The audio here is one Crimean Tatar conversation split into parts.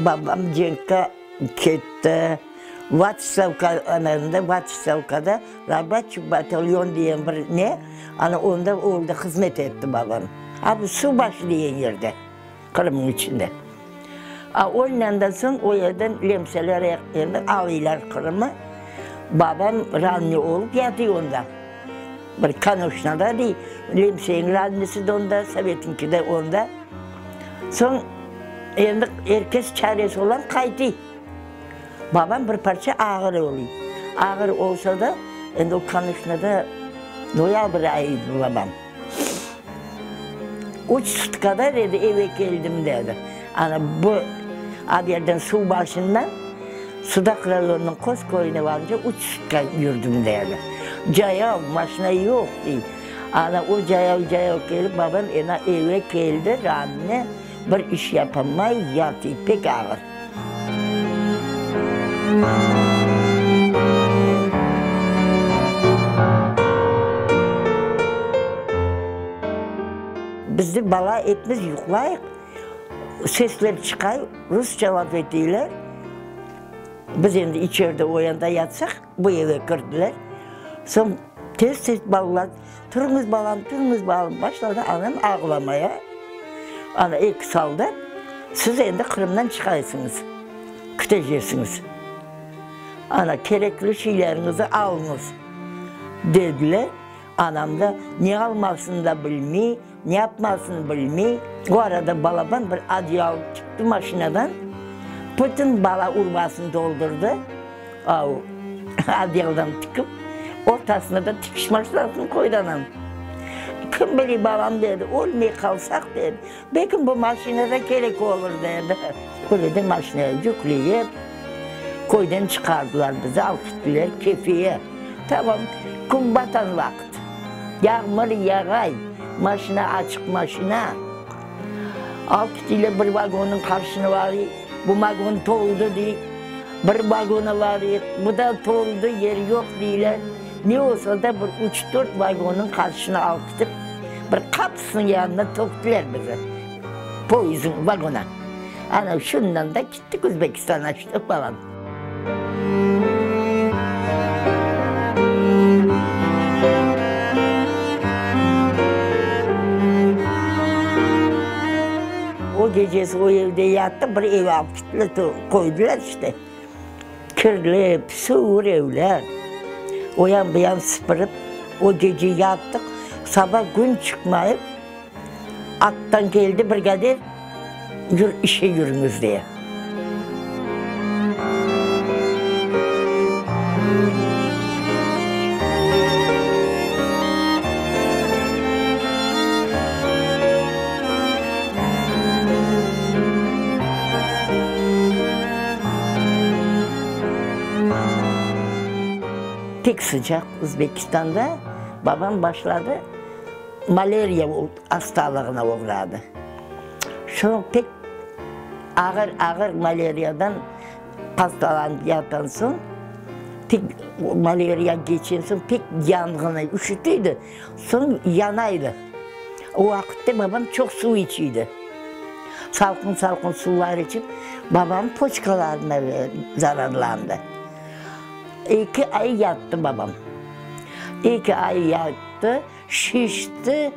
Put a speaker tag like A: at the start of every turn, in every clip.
A: Babam cenkke ketti. Vatstavka anasında, Vatstavkada raboçiy batalyon diyen bir ne, ana onda oldı, hızmet etti babam. A bu Suvbaşı diyen yerde, Qırımnıñ içinde. A ondan da soñ o yerden lemseler endi alıylar Qırımı. Babam ranni olıp yatıy onda. Bir konuşnada dey, lemseniñ rannisi de onda, sovetniñki de onda. Soñ endi er kes çaresi olan qaytıy. Babam bir parça ağır oluy. Ağır olsa da, endi o konuşnada noyabr ayı edi babam. Üç sutkada dedi, eve keldim dedi. Ana bu Aberden suv başından Sudaq rayonınıñ Qoz köyüne varınca üç sutka yürdim dedi. Cayav, maşina yoq dey. Ana o cayav-cayav kelip babam ena eve keldi, ranne, bir iş yapamay yatıy, pek ağır. Bizni bala epimiz yuqlayıq, sesler çıqay, rusça laf eteyler. Biz endi içeride o yanda yatsaq, bu eve kirdiler. Soñ tez-tez balalar, Turıñız, balam, turıñız, balam, başladı anam ağlamaya. Ana eki soldat, siz endi Qırımdan çıqaysıñız, küteceksiñiz. Ana kerekli şeyleriñizi alıñız, dediler. Anam da ne almasını da bilmey, ne yapmasını bilmey. O arada balaban bir adyal çıqtı maşinadan, bütün bala urbasını toldurdı, adyaldan tikip, ortasına da tikiş maşinasını qoydı anam. Kim bile, balam, dedi, ölmey qalsaq, dedi, belki bu maşina da kerek olur, dedi. Öyle de maşinaya yükleyip, köyden çıqardılar bizi, alıp kettiler Kefeye. Tamam, kün batan vaqıt. Yağmur yağay, maşina açıq maşina. Alıp kettiler bir vagonnıñ qarşısına varıy, bu vagon toldı dey. Bir vagona varıyıq, bu da toldı, yer yoq deyler. Ne olsa da bir üç-dört vagonnıñ qarşısına alıp ketip, bir qapısınıñ yanına töktüler bizi, poyezdniñ vagona. Ana şundan da kettik Özbekistanğa işte falan. O gecesi o evde yattı, bir ev alıp kettiler, qoydılar işte. Kirli, pis-uvur evler. O yan bu yan sıpırıp, o gece yattıq. Saba kün çıqmayıp, Attan keldi brigadir, yür, işe yürüñiz, deye. Pek sıcaq Özbekistanda babam başladı. Maleriya hastalığına oğradı. Soñ pek ağır-ağır maleriyadan hastalanıp yatan soñ, pek maleriya keçken soñ pek yanğını üşüteydi, soñ yanaydı. O vaqıtta babam çoq suv içiydi. Salqın-salqın suvlar içip, babam poçkalarına zararlandı. Eki ay yattı babam. Eki ay yattı. Şişti,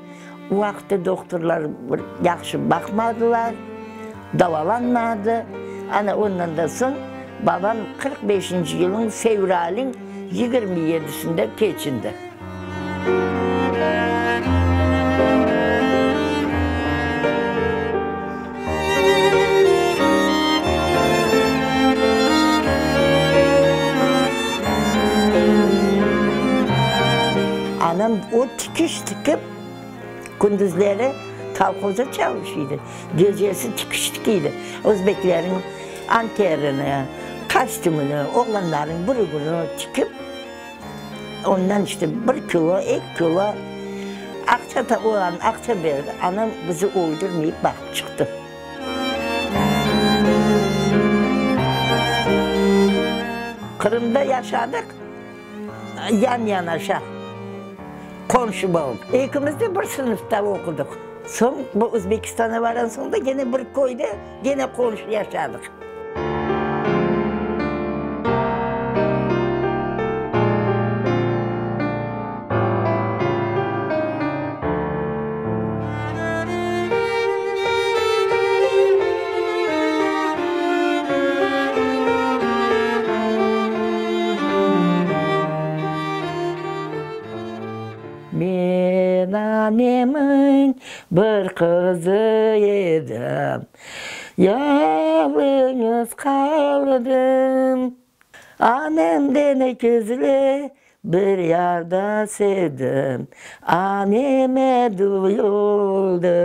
A: o vaqıtta dohturlar bir yahşı baqmadılar, davalanmadı. Ana ondan da soñ babam 45-nci yılnıñ fevralin 27-sinde keçindi. Anam o tikiş tikip, kündüzleri kolhozda çalışıydı, gecesi tikiş tikiydi. Özbeklerniñ anterini, kostümini, oğlanlarnıñ bürügini tikip, ondan işte bir kilo, eki kilo aqça da oğlan aqça berdi. Anam bizi öldürmeyip baqıp çıqtı. Qırımda yaşadıq. Yan-yanaşa, qomşu bolıp. Ekimiz de bir sınıfta oqudıq. Soñ bu Özbekistan'a varan soñ da gene bir köyde gene qomşu yaşadıq. Men anemiñ bir qızı edim, Yalıñız qaldım. Anemden gizli bir yarda sevdim, Aneme duyuldı.